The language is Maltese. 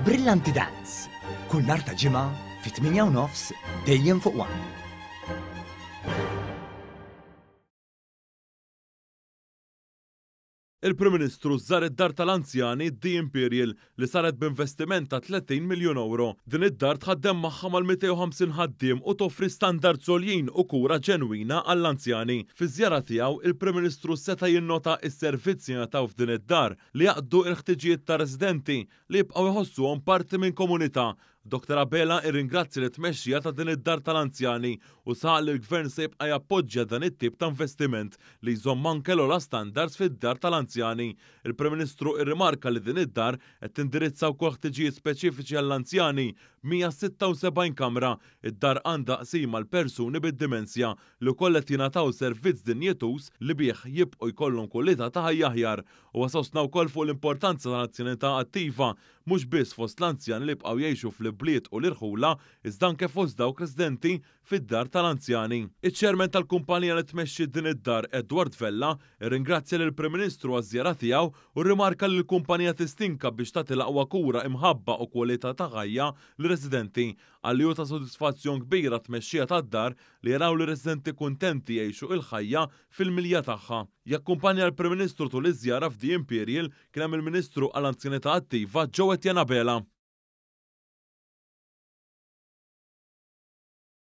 Brillanti Dance, kull nhar ta' Ġimgħa fit-8 u nofs dejjem fuq One. Il-Prim Ministru żar id-dar tal-anzjani The Imperial li saret b'investiment ta' 30 miljun ewro. Din id-dar tħaddem magħha mal-250 ħaddiem u toffri standards għoljin u kura ġenwina għall-anzjani. Fiż-żjara tiegħu, il-Prim Ministru seta' jinnota s-servizzi li jingħataw f'din id-dar li jaqdu l-ħtiġijiet tar-residenti li jibqgħu jħossuhom parti minn komunità. Dottor Abela irringrazzja lit-tmexxija ta' din id-dar tal-anzjani u saħaq li l-Gvern se jibqa' jappoġġja dan it-tip ta' investiment li jżomm anke l-ogħla standards fid-dar tal-anzjani. Il-Prim Ministru irrimarka li din id-dar qed tindirizza wkoll ħtiġijiet speċifiċi għall-anzjani b'176 kamra. Id-dar għandha qsim għal persuni bid-dimensja li wkoll qed jingħataw servizz dinjituż li bih jibqgħu jkollhom kwalità ta' ħajja aħjar. Huwa sostna wkoll fuq l-importanza tal-anzjanità attiva, mhux biss fost l-anzjani li jibqgħu jgħixu fl-ibliet u l-irħula, iżda anke fost dawk residenti fid-dar tal-anzjani. Iċ-Chairman tal-kumpanija li tmexxi din id-dar, Edward Vella, irringrazzja lill-Prim Ministru għaż-żjara tiegħu u rrimarka li l-kumpanija tistinka biex tagħti l-aqwa kura, imħabba u kwalità ta' ħajja lir-residenti. Qal li hu ta' sodisfazzjon kbir għat-tmexxija tad-dar li jaraw lir-residenti kuntenti jgħixu il-ħajja fil-milja tagħha. Jakkumpanja l-Prim Ministru tul iż-żjara f'The Imperial kien hemm il-Ministru għal Anzjanità Attiva Joe Etienne Abela.